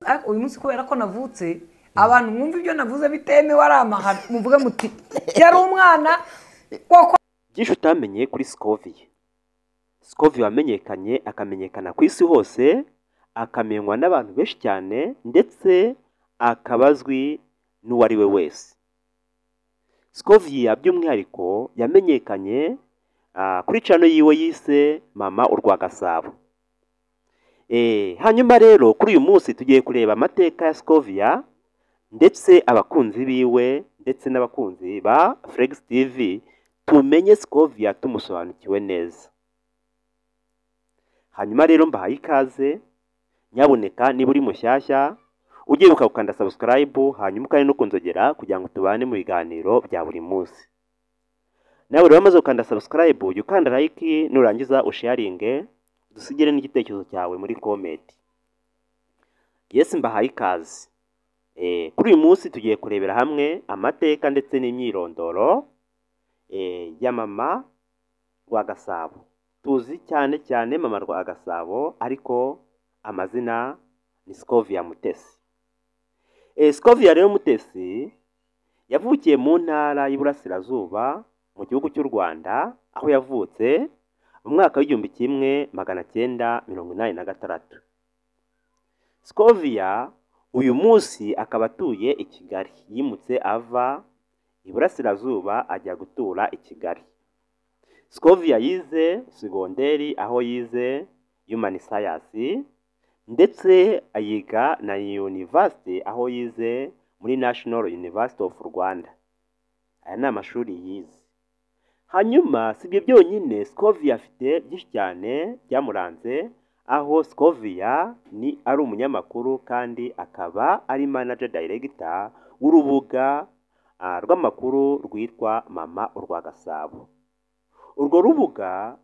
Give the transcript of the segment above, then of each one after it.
Ariko uyu munsi kubera ko navutse, abantu mwumva ibyo navuze bitemewe ari amahano, muvuge muti yari umwana koko. Byinshi utamenye kuri Scovia. Scovia wamenyekanye, akamenyekana ku isi hose, akamenywa n'abantu benshi cyane, ndetse akaba azwi n'uwo ari we wese. Scovia by'umwihariko yamenyekanye kuri channel yiwe yise Mama Urwagasabo. Hanyuma rero kuri uyu munsi tugiye kureba amateka ya Scovia, ndetse abakunzi biwe ndetse n'abakunzi ba Flex TV, tumenye Scovia tumusobanukiwe neza. Hanyuma rero mbahaye ikaze, nyabuneka niba uri mushyashya ugiye gukanda subscribe, hanyuma ukandi no kunzogera kugira ngo tubane mu biganiro bya buri munsi. Nawe rero wamaze gukanda subscribe, ujye ukanda like, nurangiza usharinge, dusigire n'igitekerezo cyawe muri comment. Yes, mbahaye ikaze. Kuri uyu munsi tugiye kurebera hamwe amateka ndetse n'imyirondoro ya Mama Rwagasabo. Tuzi cyane cyane Mama Rwagasabo, ariko amazina ni Scovia Mutesi. Scovia rero Mutesi yavukiye mu ntara y'Iburasirazuba mu gihugu cy'u Rwanda, aho yavutse mu mwaka w'1986. Scovia uyu munsi akaba atuye i Kigali, yimutse ava Iburasirazuba ajya gutura i Kigali. Scovia yize segonderi, aho yize Human Science, ndetse ayiga na University, aho yize muri National University of Rwanda. Aya ni amashuri yize. Hanyuma si ibyo byonyine, Scovia afite byinshi cyane byamuranze, aho Scovia ni ari umunyamakuru kandi akaba ari manager director w'urubuga rw'amakuru rwitwa Mama Urwagasabo. Urwo rubuga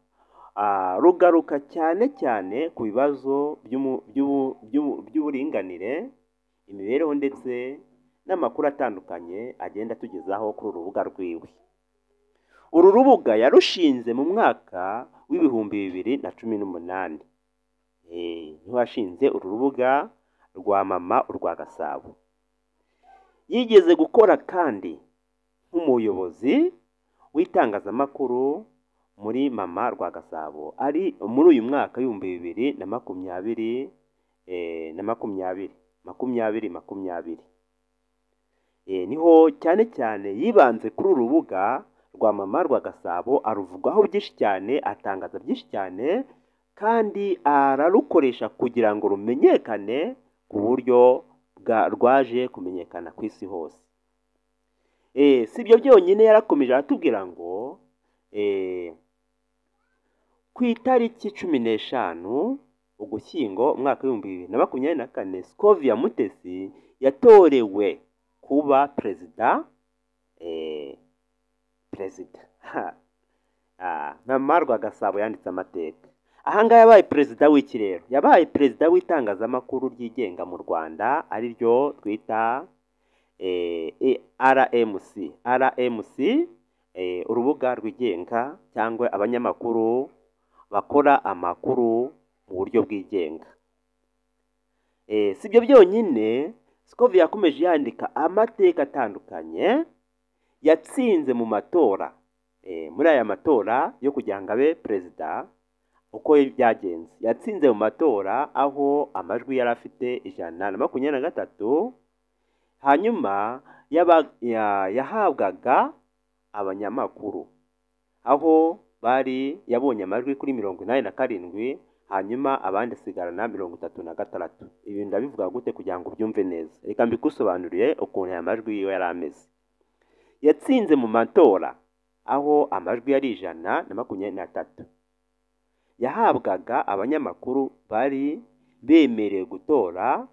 rugaruka cyane cyane ku bibazo by'uburinganire, imibereho ndetse n'amakuru atandukanye agenda atugezaho kuri uru rubuga rwiwe. Uru rubuga yarushinze mu mwaka w'2018. Niho washinze uru rubuga rwa Mama Urwagasabo. Yigeze gukora kandi nk'umuyobozi w'itangazamakuru muri Mama Rwagasabo, ari muri uyu mwaka w'2020 na makumyabiri makumyabiri makumyabiri. Niho cyane cyane yibanze kuri uru rubuga rwa Mama Rwagasabo, aruvugaho byinshi cyane, atangaza byinshi cyane, kandi ararukoresha kugira ngo rumenyekane ku buryo rwaje kumenyekana ku isi hose. Si ibyo byonyine, yarakomeje aratubwira ngo ku itariki 15 Ugushyingo umwaka w'2024, Scovia Mutesi yatorewe kuba perezida. Perezida Mama Rwagasabo yanditse amateka. Ahangaha yabaye perezida w'iki rero? Yabaye perezida w'itangazamakuru ryigenga mu Rwanda, ariryo twita RMC. RMC, urubuga rwigenga cyangwa abanyamakuru bakora amakuru mu buryo bwigenga. Si ibyo byonyine, Scovia yakomeje yandika amateka atandukanye, yatsinze mu matora. Muri aya matora yo kugira ngo abe perezida, uko byagenze, yatsinze mu matora aho amajwi yari afite 123, hanyuma yahabwaga abanyamakuru aho bari yabonye amajwi kuri 87, hanyuma abandi asigarana 36. Ibi ndabivuga gute kugira ngo ubyumve neza? Reka mbikusobanurire ukuntu aya majwi yiwe yari ameze. Yatsinze mu matora aho amajwi yari 123, yahabwaga abanyamakuru bari bemerewe gutora,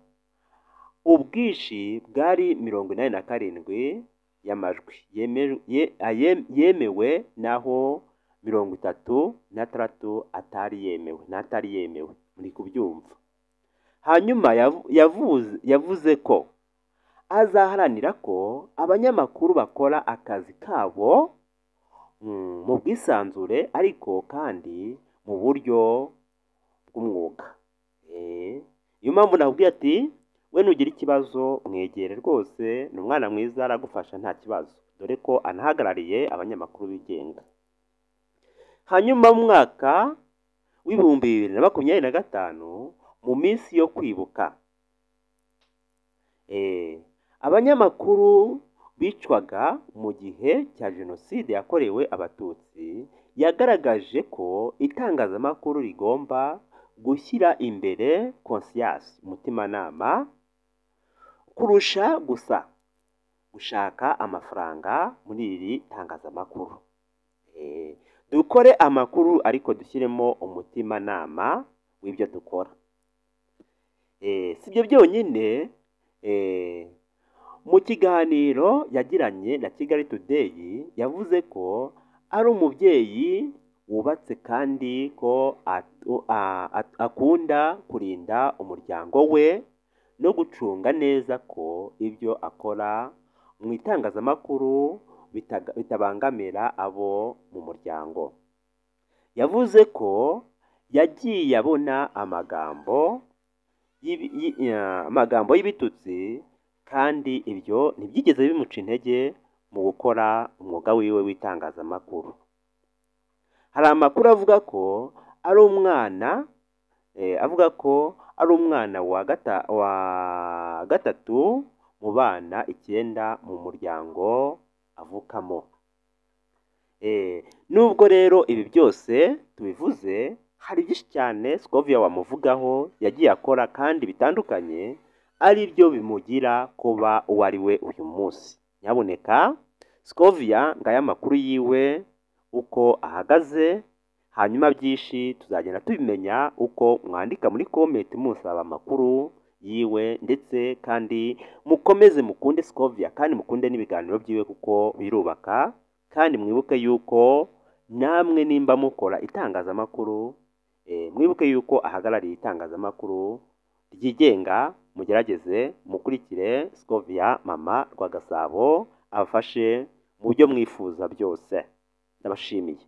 ubwinshi bwari 87 y'amajwi yemewe, naho 36 atari yemewe n'atari yemewe. Muri kubyumva? Hanyuma yavuze ko azaharanira ko abanyamakuru bakora akazi kabo mu bwisanzure, ariko kandi mu buryo bw'umwuga. Niyo mpamvu nakubwiye ati We nugira ikibazo mwegere rwose, ni umwana mwiza aragufasha nta kibazo, dore ko anahagarariye abanyamakuru bigenga. Hanyuma mu mwaka w'2025 mu minsi yo kwibuka, abanyamakuru bicwaga mu gihe cya jenoside yakorewe Abatutsi, yagaragaje ko itangazamakuru rigomba gushyira imbere conscience, umutimanama, kurusha gusa gushaka amafaranga muri iri tangazamakuru. Dukore amakuru ariko dushyiremo umutimanama w'ibyo dukora. Si ibyo byonyine, mu kiganiro yagiranye na Kigali Today yavuze ko ari umubyeyi wubatse kandi ko akunda kurinda umuryango we no gucunga neza ko ibyo akora mu itangazamakuru bitabangamira abo mu muryango. Yavuze ko yagiye abona amagambo y'ibitutsi kandi ibyo ntibyigeze bimuca intege mu gukora umwuga wiwe w'itangazamakuru. Hari amakuru avuga ko ari umwana wa gatatu mu bana 9 mu muryango avukamo. Nubwo rero ibi byose tubivuze, hari byinshi cyane Scovia wamuvugaho yagiye akora kandi bitandukanye, ari byo bimugira kuba uwo ari we uyu munsi. Nyaboneka Scovia ngaya amakuru yiwe uko ahagaze, hanyuma byinshi tuzagenda tubimenya uko mwandika muri comment musaba amakuru yiwe, ndetse kandi mukomeze mukunde Scovia kandi mukunde n'ibiganiro byiwe kuko birubaka, kandi mwibuke yuko namwe nimba mukora itangazamakuru, mwibuke yuko ahagarariye itangazamakuru ryigenga, mugerageze mukurikire Scovia Mama Rwagasabo abafashe mu byo mwifuza byose. Ndabashimiye.